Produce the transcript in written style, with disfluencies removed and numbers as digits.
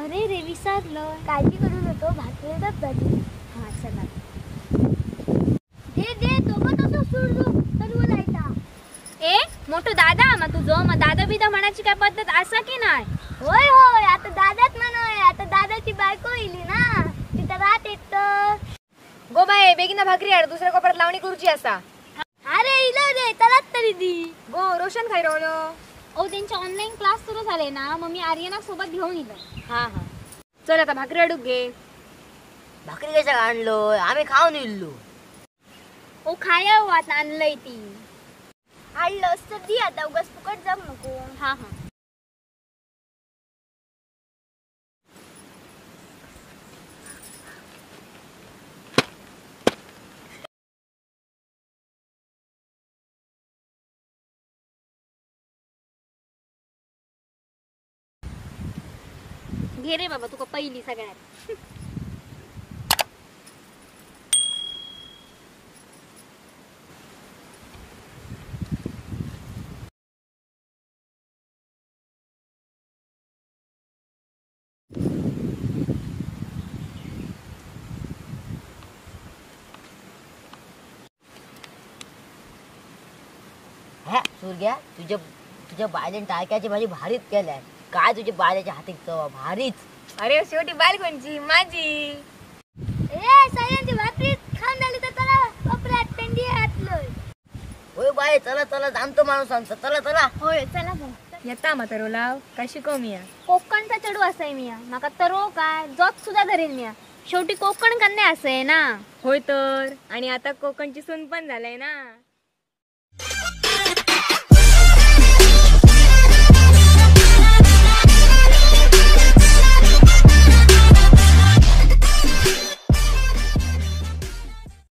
अरे रे विसरलो. काळजी करू नको, भाकरी झाली. हा चला. दे दे तो पण तसं सोडलो तर बोलायचा. ए मोठो दादा मग तुझो, मग दादा बिदा म्हणायची काय पद्धत असा की नाही? होय होय, आता दादाच म्हणोय. आता दादाची बायको इली ना, तिथं राहत एकटं. गो बाय बेगीन भाकरी हाड, दुसऱ्या कोपऱ्यात लावणी करूची असा. अरे इलो रे, चलाच तरी दी. गो रोशन खाय रवलो. ओ त्यांचे ऑनलाईन क्लास सुरू झाले ना, मग मी आर्यना सोबत घेऊन इलो. हा हा चल आता भाकरी हाडूक घे. भाकरी कशा आणलो? आम्ही खाऊन इल्लो. ओ खाया हो, आता आणलंय ती. आणलं तर दी आता, उगाच फुकट जाऊ नको. हा हा. घे रे बाबा तुका पहिली सगळ्यात. हा सूर्या, तुझ्या तुझ्या बायलेन टाळक्याची भाजी भारीच केल्याय. काय तुझ्या बायलेच्या हाती चव भारीच. अरे शेवटी बायल कोणची? माझी. ए सगळ्यांची भाकरी खाऊन झाली तर चला कोपऱ्यात पेंडी घातलोय. होय बाय, चला चला जाणतो माणूस आमचा. चला चला. होय चला भाऊ. येता मा तरो लाव काय शिकव मिया. कोकणचा चेडू असाय मिया, माका तरो काय जोत सुद्धा धरीन मिया. शेवटी कोकण कन्या असाय ना. होय तर, आणि आता कोकणची सून पण झालंय ना.